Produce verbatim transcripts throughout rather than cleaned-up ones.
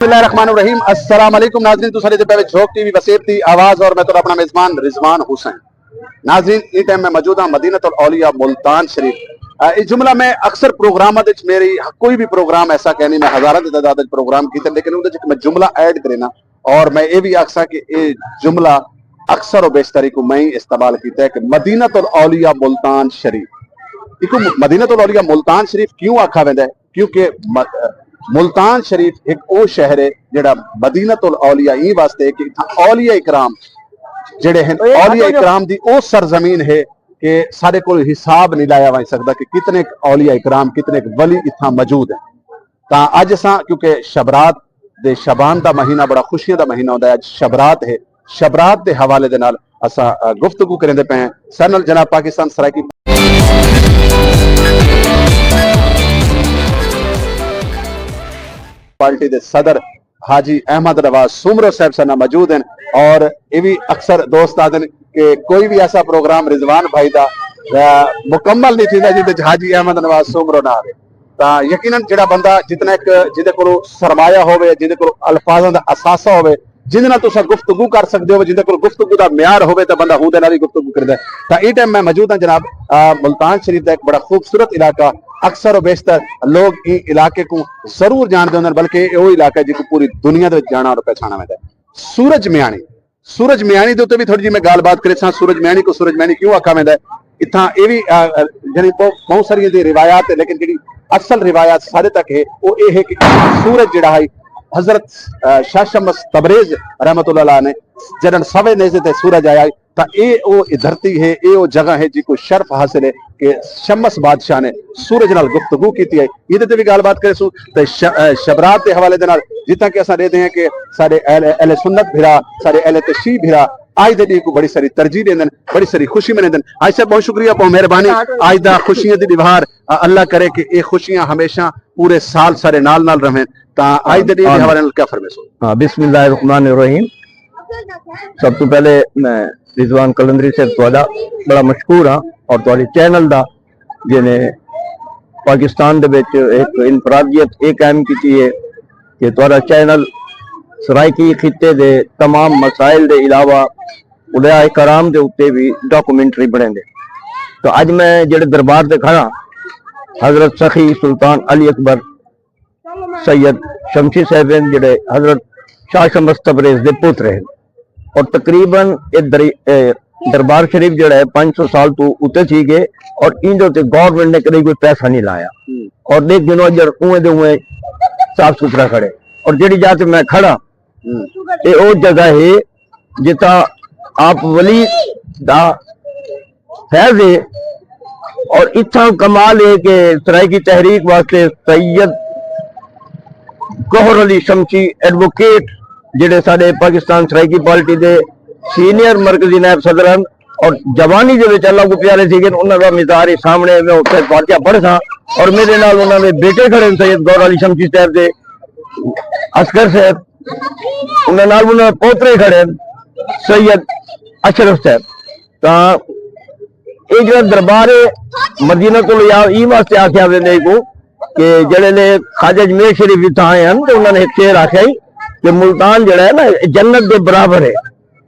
بسم اللہ الرحمن الرحیم۔ السلام علیکم ناظرین، تساں ݙیہدے پئے وے جھوک ٹی وی وسیب دی آواز اور میں تہاݙا اپݨا میزبان رضوان حسین۔ ناظرین، ایں ٹائم میں موجود ہاں مدینۃ الاولیاء ملتان شریف۔ آ، اے جملہ میں اکثر پروگراماں دے وچ، میری کوئی بھی پروگرام ایسا کینی، میں ہزاراں دی تعداد وچ پروگرام کیتے، لیکن اوں دے وچ میں جملہ ایڈ کرینا اور میں اے بھی آکھساں کہ اے جملہ اکثر و بیشتر ایکوں میں استعمال کیتا ہے کہ مدینۃ الاولیاء ملتان شریف۔ ایکوں مدینۃ الاولیاء ملتان شریف کیوں آکھا ویندا ہے؟ کیونکہ م-، ملتان شریف ہک او شہر ہے جڑا مدینۃ الاولیاء ایں واسطے ہے کہ اتھاں اولیاء اکرام جڑے ہیں، اولیاء اکرام دی او سرزمین ہے کہ سارے کول حساب نہیں لایا ونج سکدا کہ کتنے اولیاء اکرام، کتنے ولی اتھاں موجود ہیں۔ تاں اج اساں، کیونکہ شبرات دے، شبان دا مہینہ بڑا خوشیاں دا مہینہ ہوندا ہے، اج شبرات ہے، شبرات دے حوالے دے نال اساں، آ، گفتگو کریندے پئے ہیں۔ سر نال جناب پاکستان سرائیکی پارٹی دے صدر حاجی احمد نواز سومرو صاحب ساݙے نال موجود ہیں، اور اے وی اکثر دوست آہدن کہ کوئی وی ایسا پروگرام رضوان بھائی دا، آ، مکمل نہیں تھیندا جیندے وچ حاجی احمد نواز سومرو نہ آوے۔ تاں یقیناً جڑا بندہ جتنا ایک جیندے کولوں سرمایہ ہووے، جیندے کولوں الفاظاں دا اثاثہ ہووے، جیندے نال تساں گفتگو کر سکدے ہو، جیندے کولوں گفتگو دا معیار ہووے، تاں بندہ اوندے نال ہی گفتگو کردا ہے۔ تاں ایں ٹائم میں موجود ہاں جناب، آ، ملتان شریف دا ایک بڑا خوبصورت علاقہ، اکثر و بیشتر لوگ ایں علاقے کوں ضرور جاݨدے ہوندن، بلکہ اے او علاقہ ہے جیکوں پوری دنیا دے وچ ڄاݨا اور پہچاݨا ویندا ہے۔ سورج میاݨی، سورج میاݨی دے اتے بھی تھوڑی جی میں ڳالھ بات کرے ساں۔ سورج میاݨی کوں سورج میاݨی کیوں آکھا ویندا ہے؟ اتھاں اے بھی، آ، آ، یعنی بہت، بہت ساری دی روایات ہے، لیکن جڑی اصل روایات سارے تک ہے، او اے ہے کہ سورج جڑا ہے، حضرت، آ، شاہ شمس تبریز رحمت اللہ علیہ نے جݙݨ سوے نیزے تے سورج آیا ہے، تاں اے او دھرتی ہے، اے او جگہ ہے جیکوں شرف حاصل ہے کہ شمس بادشاہ نے سورج نال گفتگو کیتی ہے۔ ایندے تے بھی ڳالھ بات کریسوں تے ش-، آ، شبرات دے حوالے دے نال، جتھاں کہ اساں ݙیہدے ہیں کہ ساݙے اہل، اہل سنت بھرا، ساݙے اہل تشیع بھرا اڄ دے ݙینہہ کوں بڑی ساری ترجیح ݙیندن، بڑی ساری خوشی منیندن۔ حاجی صاحب بہت شکریہ، بہت مہربانی۔ اڄ دا خوشیاں دی ݙیہاڑ، آ، اللہ کرے کہ اے خوشیاں ہمیشہ پورے سال سارے نال نال رہیں۔ تاں اڄ دے ݙینہہ دے آمین۔ حوالے نال کیا فرمیسو؟ ہاں، بسم اللہ الرحمن الرحیم۔ سب توں پہلے میں رضوان قلندری صاحب تہاݙا بڑا مشکور ہاں اور تہاݙے چینل دا، جنہیں پاکستان دے وچ ایک انفرادیت اے قائم کیتی ہے کہ تہاݙا چینل سرائیکی خطے دے تمام مسائل دے علاوہ اولیاء کرام دے اتے بھی ڈاکومنٹری بݨیندے۔ تو اڄ میں جڑے دربار تے کھڑا، حضرت سخی سلطان علی اکبر سید شمسی صاحب ہیں، جڑے حضرت شاہ شمس تبریز دے پوترے ہیں، اور تقریباً اے دری-، اے دربار شریف جڑا ہے پنج سو سال تو اتے تھی گئے، اور ایندے تے گورنمنٹ نے کدی کوئی پیسہ نہیں لایا۔ ہوں۔ اور دیکھ گھنو اڄ اوویں دے اوویں صاف ستھرا کھڑے۔ اور جڑی جا تے میں کھڑا، ہوں۔ اے او جگہ ہے جتھاں آپ ولی دا فیض ہے۔ اور اتھاں کمال ہے کہ سرائیکی تحریک واسطے سید گوہر علی شمسی ایڈووکیٹ، جڑے ساݙے پاکستان سرائیکی پارٹی دے سینئر مرکزی نائب صدر ہن اور جوانی دے وچ اللہ کوں پیارے تھی ڳئے، انہاں دا مزار ہی سامݨے، میں اتھے فاتحہ پڑھساں اور میݙے نال انہاں دے بیٹے کھڑے ہن، سید گوہر علی شمسی صاحب دے اصغر صاحب، انہاں نال انہاں دے پوترے کھڑے ہن، سید اشرف صاحب۔ تاں اے جڑا دربار ہے، مدینہ کوں یا ایں واسطے آکھیا ویندا ہے کو کہ جڑے نے خواجہ اجمیر شریف اتھاں آئے ہن تے انہاں نے ایک شعر آکھیا ہی کہ ملتان جڑا ہے نا، جنت دے برابر ہے،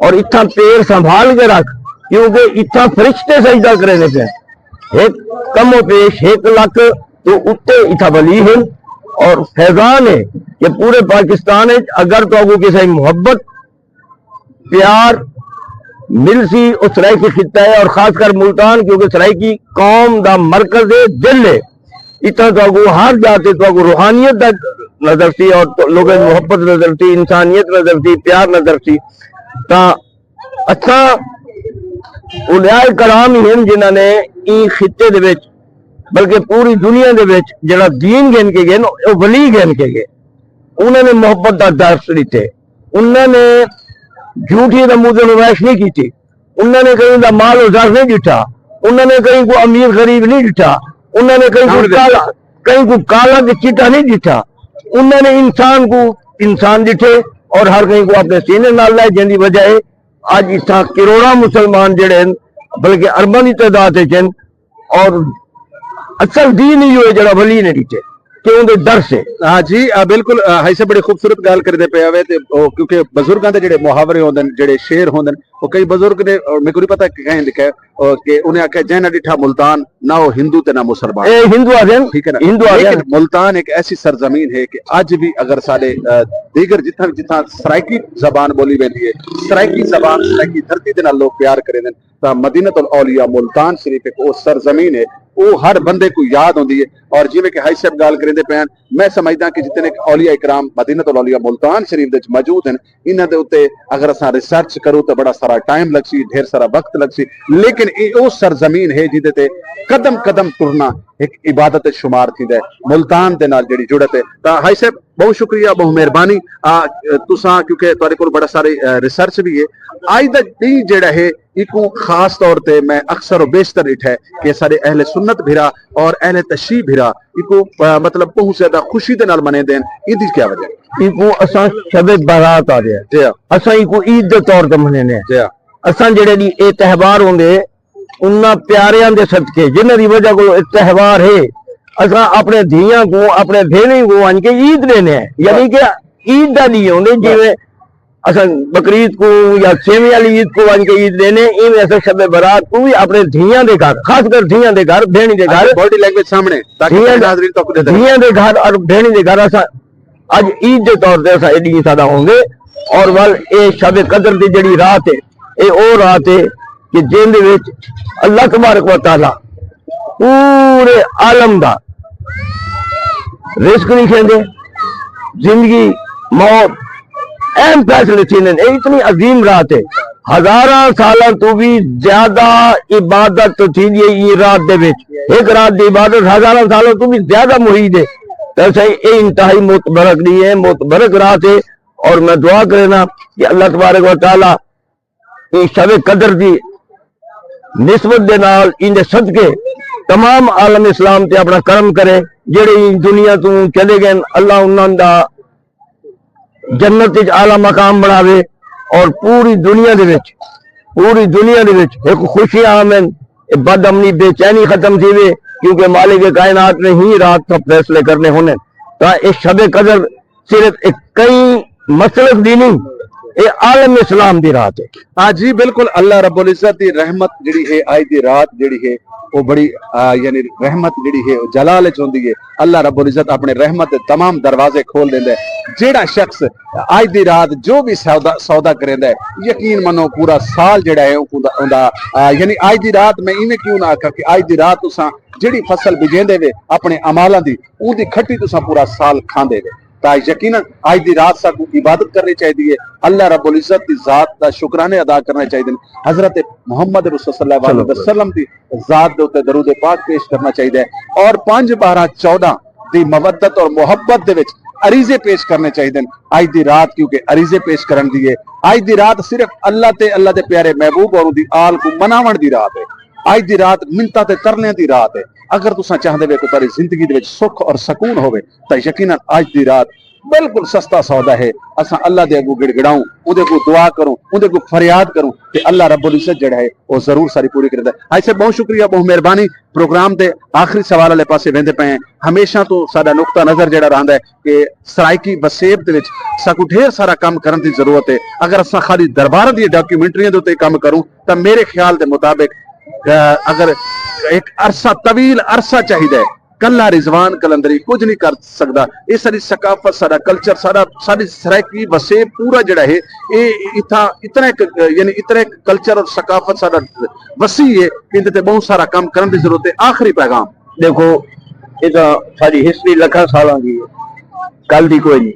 اور اتھاں پیر سنبھال کے رکھ، کیونکہ اتھاں فرشتے سجدہ کریندے پئے۔ ہک کم و پیش ہک لکھ تو اتے اتھاں ولی ہن، اور فیضان ہے کہ پورے پاکستان وچ اگر تہاکوں کسے محبت پیار ملسی، او سرائیکی خطہ ہے اور خاص کر ملتان، کیونکہ سرائیکی قوم دا مرکز ہے، دل ہے۔ اتنا تہاکوں ہر جا تے تہاکوں روحانیت دا نظر سی اور تو-، لوگوں دی محبت نظر سی، انسانیت نظر سی، پیار نظر سی۔ تاں اساں اولیاء کرام ہی ہن جنہاں نے ایں خطے دے وچ، بلکہ پوری دنیا دے وچ جڑا دین گھن کے گئے نا، او ولی گھن کے گئے۔ انہاں نے محبت دا درس ݙتے۔ انہاں نے جھوٹی دا منہ تے نمائش نہیں کیتی۔ انہاں نے کہیں دا مال و زر نہیں ݙٹھا۔ انہاں نے کہیں کو امیر غریب نہیں ݙٹھا۔ انہاں نے کہیں کو کالا، کہیں کو کالا تے چٹا نہیں ݙٹھا۔ انہاں نے انسان کو انسان ݙٹھے اور ہر کہیں کو اپنے سینے نال لائے، جن دی وجہ ہے اڄ اتھاں کروڑاں مسلمان جڑے ہیں، بلکہ ارباں دی تعداد وچ ہیں، اور اصل دین ایہو ہے جڑا ولی نے ݙتے۔ کہ اوندے درس ہے۔ ہاں جی، آ، بالکل، آ، ہائی صاحب بڑی خوبصورت ڳالھ کریندے پئے ہوئے تے او، کیونکہ بزرگاں دے جڑے محاورے ہوندن، جڑے شعر ہوندن، او کئی بزرگ نے، او، میکوں نہیں پتہ کہ کہیں لکھا ہے، او، کہ انہیں آکھیا، "جیں نہ ݙٹھا ملتان، نہ او ہندو تے نہ مسلمان۔" اے ہندو آکھدن، ٹھیک ہے نا؟ ہندو آکھدن۔ لیکن ملتان ایک ایسی سرزمین ہے کہ اج بھی اگر سارے، آ، دیگر جتھاں جتھاں سرائیکی زبان بولی ویندی ہے، سرائیکی زبان، سرائیکی دھرتی دے نال لوگ پیار کریندن، تاں مدینۃ الاولیاء ملتان شریف ہک او سرزمین ہے، او ہر بندے کوں یاد ہوندی ہے۔ اور جیویں کہ ہائی صاحب ڳالھ کریندے پئے ہن، میں سمجھداں کہ جتنے اولیاء اکرام مدینۃ الاولیاء ملتان شریف دے وچ موجود ہن، انہاں دے اتے اگر اساں ریسرچ کروں تاں بڑا سارا ٹائم لڳسی، ڈھیر سارا وقت لڳسی، لیکن اے او سرزمین ہے جیندے تے قدم قدم ٹرنا ہک عبادت وچ شمار تھیندا ہے، ملتان دے نال جڑی جڑت ہے۔ تاں ہائی صاحب، بہت شکریہ، بہت مہربانی۔ آ، تساں، کیونکہ تہاݙے کول بڑا سارے، آ، ریسرچ بھی ہے، اڄ دا ݙینہہ جیڑھا ہے، ایکوں خاص طور تے میں اکثر و بیشتر ݙٹھا ہے کہ سارے اہل سنت بھرا اور اہل تشیع بھرا ایکوں، آ، مطلب، بہت زیادہ خوشی دے نال منیندے ہن۔ ایندی کیا وجہ ہے؟ ایکوں اساں شب برات آکھدے ہیں۔ جی ہاں۔ اساں ایکوں عید دے طور تے منیندے ہیں۔ جی ہاں۔ اساں جیڑھے ݙینہہ اے تہوار ہوندے، انہاں پیاریاں دے صدقے، جنہاں دی وجہ کولوں اے تہوار ہے، اساں اپݨے دھیاں کوں، اپݨے بھیݨیں کوں ونڄ کے عید ݙیندے ہیں۔ یعنی کہ عید دا ݙینہہ ہوندے، جیویں اساں بقرعید کوں یا سیویں والی عید کوں ونڄ کے عید ݙیندے ہیں، ایویں اساں شب برات کوں وی اپݨے دھیاں دے گھر، خاص کر دھیاں دے گھر، بھیݨیں دے گھر، باڈی لینگویج سامݨے، تاکہ دھیاں، ناظرین تک ݙیندے ہیں۔ دھیاں دے گھر اور بھیݨیں دے گھر اساں اڄ عید دے طور تے اساں اے ݙینہہ ساݙا ہوندے۔ اور ول اے شب قدر دی جڑی رات ہے، اے او رات ہے کہ جیندے وچ اللہ تبارک و تعالیٰ پورے عالم دا رزق لکھیندے، زندگی، موت، اہم فیصلے تھیندے۔ اے اتنی عظیم رات ہے، ہزاراں سالاں توں بھی زیادہ عبادت تھیندی ہے ایں رات دے وچ۔ ہک رات دی عبادت ہزاراں سالاں توں بھی زیادہ مفید ہے۔ تے سائیں، اے انتہائی متبرک ݙینہہ ہے، متبرک رات ہے، اور میں دعا کرینداں کہ اللہ تبارک و تعالیٰ ایں شب قدر دی نسبت دے نال، ایندے صدقے تمام عالم اسلام تے اپݨا کرم کرے۔ جیڑھے ایں دنیا توں چلے ڳئے ہن، اللہ انہاں دا جنت وچ اعلیٰ مقام بݨاوے، اور پوری دنیا دے وچ، پوری دنیا دے وچ ہک خوشیاں آون، اے بد امنی، بے چینی ختم تھیوے، کیونکہ مالک کائنات نے ہی رات سب فیصلے کرنے ہوندن۔ تاں اے شب قدر صرف ہک کہیں مسلک دی نہیں، اے عالم اسلام دی رات ہے۔ ہاں جی، بالکل، اللہ رب العزت دی رحمت جڑی ہے، اج دی رات جڑی ہے، او بڑی، آ، یعنی رحمت جڑی ہے، او جلال وچ ہوندی ہے۔ اللہ رب العزت اپݨے رحمت دے تمام دروازے کھول ݙیندا ہے۔ جیڑھا شخص اج دی رات جو بھی سودا، سودا کریندا ہے، یقین منو، پورا سال جڑا ہے، اوندا، اوندا، آ، یعنی اج دی رات میں ایویں کیوں نہ آکھاں کہ اج دی رات تساں جڑی فصل بجیندے وے اپݨے اعمالاں دی، اوندی کھٹی تساں پورا سال کھاندے وے۔ تاں یقیناً اج دی رات ساکوں عبادت کرݨی چاہیدی ہے، اللہ رب العزت دی ذات دا شکرانے ادا کرݨے چاہیدے ہن، حضرت محمد رسول صلی اللہ علیہ وسلم دی ذات دے اتے درود پاک پیش کرݨا چاہیدا ہے، اور پنج بارہ چودہ دی مودت اور محبت دے وچ عریضے پیش کرݨے چاہیدے ہن۔ اج دی رات کیونکہ عریضے پیش کرݨ دی ہے، اج دی رات صرف اللہ تے اللہ دے پیارے محبوب اور اوندی آل کوں مناوݨ دی رات ہے، اج دی رات منتاں تے ترلیاں دی رات ہے۔ اگر تساں چاہندے وے کہ تہاݙی زندگی دے وچ سکھ اور سکون ہووے، تاں یقیناً اج دی رات بالکل سستا سودا ہے۔ اساں اللہ دے اڳوں گڑگڑاؤں، اوندے اڳوں دعا کروں، اوندے اڳوں فریاد کروں، تے اللہ رب العزت جڑا ہے، او ضرور ساری پوری کریندا ہے۔ حاجی صاحب، بہت شکریہ، بہت مہربانی۔ پروگرام دے آخری سوال والے پاسے ویندے پئے ہیں۔ ہمیشہ توں ساݙا نقطہ نظر جڑا رہندا ہے کہ سرائیکی وسیب دے وچ ساکوں ڈھیر سارا کم کرݨ دی ضرورت ہے۔ اگر اساں خالی درباراں دی ڈاکیومنٹریاں دے اتے کم کروں، تاں میرے خیال دے مطابق، آ، اگر ایک عرصہ، طویل عرصہ چاہیدا ہے، کلھا رضوان قلندری کجھ نہیں کر سڳدا۔ اے ساݙی ثقافت، ساݙا کلچر، ساݙا، ساݙی سرائیکی وسیب پورا جڑا ہے، اے اتھاں اتنا ہک، یعنی اتنا ہک کلچر اور ثقافت ساݙا وسیع ہے کہ ایندے تے بہت سارا کم کرݨ دی ضرورت ہے۔ آخری پیغام۔ ݙیکھو، اے تاں ساݙی ہسٹری لکھاں سالاں دی ہے، کل دی کوئی نہیں۔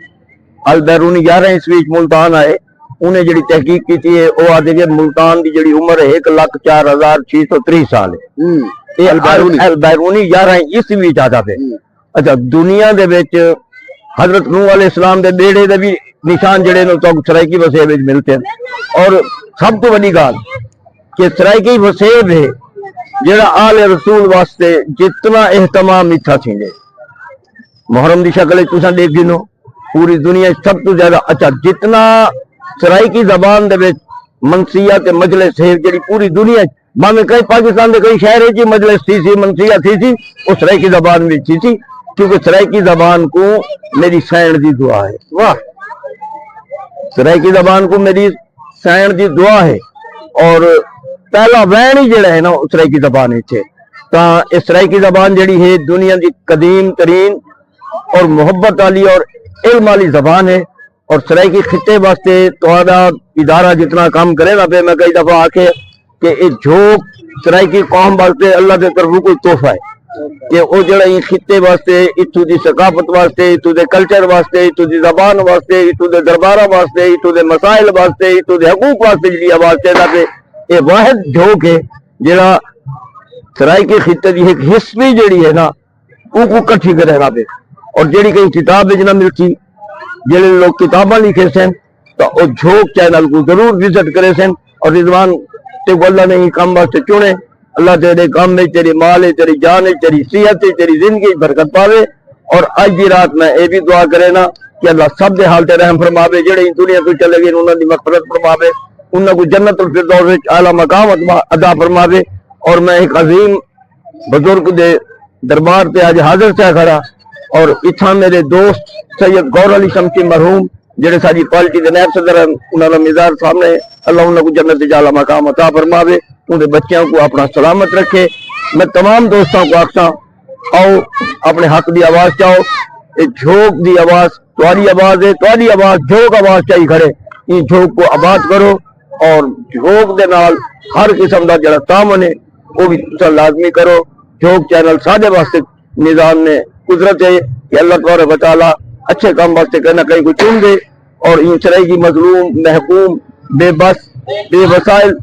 البیرونی یارہاں عیسوی وچ ملتان آئے، انہیں جڑی تحقیق کیتی ہے، او آہدے کہ ملتان دی جڑی عمر ہے، ہک لکھ چار ہزار چھ سو تریہہ سال ہے۔ ہوں۔ اے البیرونی۔ البیرونی یارہاں عیسوی وچ آہدا پئے۔ ہوں۔ اچھا، دنیا دے وچ حضرت نوح علیہ السلام دے ٻیڑے دے وی نشان جڑے نے، تہاکوں سرائیکی وسیب وچ ملدے ہن۔ اور سب توں وݙی ڳالھ کہ سرائیکی وسیب ہے جڑا آل رسول واسطے جتنا اہتمام اتھاں تھیندے، محرم دی شکل وچ تساں ݙیکھ گھنو، پوری دنیا وچ سب توں زیادہ، اچھا، جتنا سرائیکی زبان دے وچ منسیہ تے مجلس ہے، جڑی پوری دنیا وچ، بھاویں کہیں پاکستان دے کہیں شہر وچ ہی مجلس تھی سی، منسیہ تھی سی، او سرائیکی زبان وچ تھی سی۔ کیونکہ سرائیکی زبان کو میری سائن دی دعا ہے۔ واہ۔ سرائیکی زبان کو میری سائن دی دعا ہے، اور پہلا وین ہی جڑا ہے نا، او سرائیکی زبان وچ ہے۔ تاں اے سرائیکی زبان جڑی ہے، دنیا دی قدیم ترین اور محبت والی اور علم والی زبان ہے، اور سرائیکی خطے واسطے تہاڈا ادارہ جتنا کام کرے نا پے، میں کئی دفعہ آکھے کہ اے جھوک سرائیکی قوم واسطے اللہ دے طرفوں کوئی تحفہ ہے، کہ او جڑا ایں خطے واسطے، اتھوں دی ثقافت واسطے، اتھوں دے کلچر واسطے، اتھوں دی زبان واسطے، اتھوں دے درباراں واسطے، اتھوں دے مسائل واسطے، اتھوں دے حقوق واسطے جڑی آواز چیندا پے، اے واحد جھوک ہے جڑا سرائیکی خطے دی ایک ہسٹری جڑی ہے نا، اونکوں کٹھی کرے رہوے۔ اور جیڑھی کہیں کتاب وچ نہ ملسی، جیڑھے لوگ کتاباں لکھے سن، تاں او جھوک چینل کوں ضرور وزٹ کرے سن۔ اور رضوان، تیکوں اللہ نے ایں کم واسطے چنے، اللہ تیرے کم وچ، تیرے مال وچ، تیری جان وچ، تیری صحت وچ، تیری زندگی وچ برکت پاوے۔ اور اج دی رات میں اے بھی دعا کرے نا کہ اللہ سب دے حال تے رحم فرماوے، جیڑھے ایں دنیا توں چلے گئے انہاں دی مغفرت فرماوے، انہاں کوں جنت الفردوس وچ اعلیٰ مقام عطا، عطا فرماوے۔ اور میں ایک عظیم بزرگ دے دربار تے اج حاضر تھیا کھڑا، اور اتھاں میرے دوست سید گور علی شمسی مرحوم، جڑے ساڈی پارٹی دے نائب صدر ہیں، انہاں دا مزار سامنے ہے۔ اللہ انہاں کو جنت وچ اعلیٰ مقام عطا فرماوے، انہاں دے بچیاں کو اپنا سلامت رکھے۔ میں تمام دوستاں کو آکھساں، آؤ، اپنے حق دی آواز چاؤ۔ اے جھوک دی آواز تہاڈی آواز ہے، تہاڈی آواز جھوک آواز چائی کھڑے۔ ایں جھوک کو آباد کرو، اور جھوک دے نال ہر قسم دا جڑا تعاون ہے، او بھی تساں لازمی کرو۔ جھوک چینل ساڈے واسطے نظام نے قدرت ہے کہ اللہ تبارک و تعالیٰ اچھے کم واسطے کہیں نہ کہیں کو چن دے، اور ایں سرائیکی مظلوم، محکوم، بے بس، بے وسائل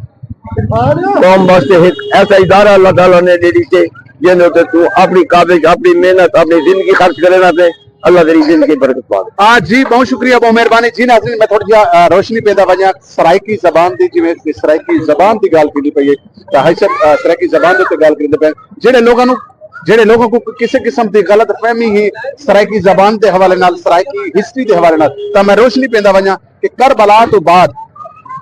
قوم واسطے ایک ایسا ادارہ اللہ تعالیٰ نے دے دیتے، جن تے تو اپنی کاوش، اپنی محنت، اپنی زندگی خرچ کرے نہ تے اللہ تیری زندگی برکت پاوے۔ آ جی، بہت شکریہ، بہت مہربانی۔ جی ناظرین، میں تھوڑا جہا، آ، روشنی پیندا ونجاں سرائیکی زبان دی، جویں کہ سرائیکی زبان دی ڳالھ کیتی پئی ہے، تاں ہیثم، آ، سرائیکی زبان دے اُتے ڳالھ کریندے پئے۔ جڑے لوگاں نوں، جڑے لوگاں کو کسے قسم دی غلط فہمی ہی سرائیکی زبان دے حوالے نال، سرائیکی ہسٹری دے حوالے نال، تاں میں روشنی پیندا ونجاں کہ کربلا تو بعد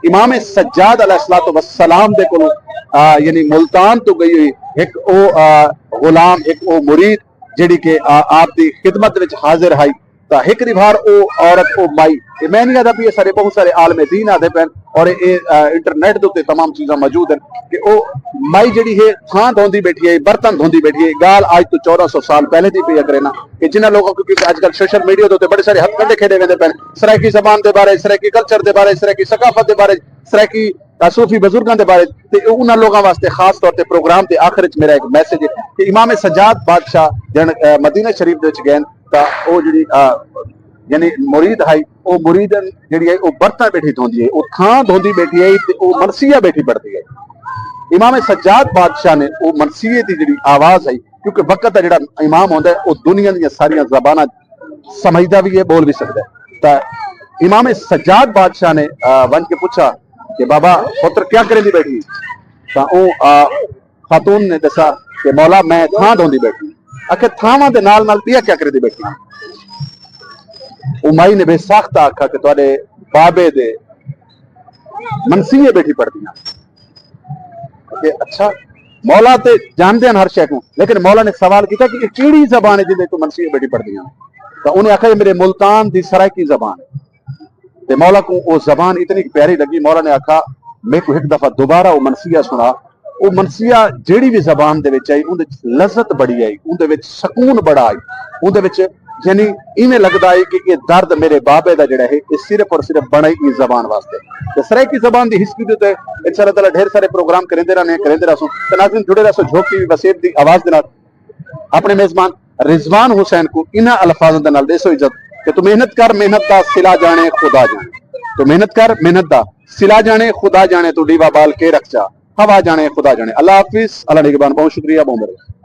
امام سجاد علیہ الصلوۃ والسلام دے کولوں، آ، یعنی ملتان تو گئی ہوئی ایک او، آ، غلام، ایک او مرید، جیڑھی کہ، آ، آپ دی خدمت وچ حاضر ہائی، تاں ہک ݙیہاڑ او عورت، او مائی، اے میں نہیں آہدا پیا، سارے، بہت سارے عالم دین آہدے پئن، اور اے، آ، انٹرنیٹ دے اُتے تمام چیزاں موجود ہیں کہ او مائی جیڑھی ہے تھاں دھوندی بیٹھی ہے، برتن دھوندی بیٹھی ہے۔ ڳالھ اڄ تو چودہ سو سال پہلے دی پئی کرے نا، کہ جنہاں لوگاں کو، کیونکہ اڄ کل سوشل میڈیا دے اُتے بڑے سارے ہتھ کنڈے کھیڈے ویندے پئن، سرائیکی زبان دے بارے، سرائیکی کلچر دے بارے، سرائیکی ثقافت دے بارے، سرائیکی، آ، صوفی بزرگاں دے بارے، تے انہاں لوگاں واسطے خاص طور تے پروگرام دے آخر وچ میرا ایک میسج ہے کہ امام سجاد بادشاہ جن، آ، مدینہ شریف دے وچ ڳئے تاں او جیڑھی، آ، یعنی مرید ہئی، او مرید جیڑھی ہے او برتن بیٹھی دھوندی ہے، او تھاں دھوندی بیٹھی ہے تے او مرثیہ بیٹھی پڑھدی ہے۔ امام سجاد بادشاہ نے او مرثیے دی جیڑھی آواز ہے، کیونکہ وقت دا جیڑھا امام ہوندا ہے، او دنیا دیاں ساریاں زباناں سمجھدا وی ہے، ٻول وی سڳدا ہے۔ تاں امام سجاد بادشاہ نے، آ، ونڄ کے پچھا کہ بابا، پتر کیا کریندی بیٹھی؟ تاں او، آ، خاتون نے ݙسا کہ مولا، میں تھاں دھوندی بیٹھی۔ آکھے، تھاواں دے نال نال ٻیا کیا کریندی بیٹھی؟ او مائی نے بے ساختہ آکھا کہ تہاݙے بابے دے منثیے بیٹھی پڑھدی ہاں۔ کہ اچھا، مولا تے جاندے ہن ہر شے کوں، لیکن مولا نے سوال کیتا کہ اے کیڑھی زبان ہے جیندے تو منثیے بیٹھی پڑھدی ہاں؟ تاں انہیں آکھا، اے میرے ملتان دی سرائیکی زبان ہے۔ تے مولا کوں او زبان اتنی پیاری لڳی، مولا نے آکھا، میکوں ہک دفعہ دوبارہ او منثیہ سݨا۔ او منثیہ جیڑھی وی زبان دے وچ آئی، اوندے وچ لذت بڑی آئی، اوندے وچ سکون بڑا آئی، اوندے وچ یعنی ایویں لڳدا ہے کہ اے درد میرے بابے دا جیڑھا ہے، اے صرف اور صرف بݨائی ایں زبان واسطے۔ تے سرائیکی زبان دی ہسٹری دے تے انشاءاللہ تعالیٰ ڈھیر سارے پروگرام کریندے رہنے ہیں، کریندے رہسوں۔ تے ناظرین، جڑے رہسو جھوک ٹی وی وسیب دی آواز دے نال۔ اپݨے میزبان رضوان حسین کوں انہاں الفاظاں دے نال ݙیسو اجازت کہ تو محنت کر، محنت دا صلہ ڄاݨے خدا ڄاݨے۔ تو محنت کر، محنت دا صلہ ڄاݨے خدا ڄاݨے، تو ݙیوا ٻال کے رکھ چا، ہوا ڄاݨے خدا ڄاݨے۔ اللہ حافظ، اللہ نگہبان، بہت شکریہ، بہت مہربانی۔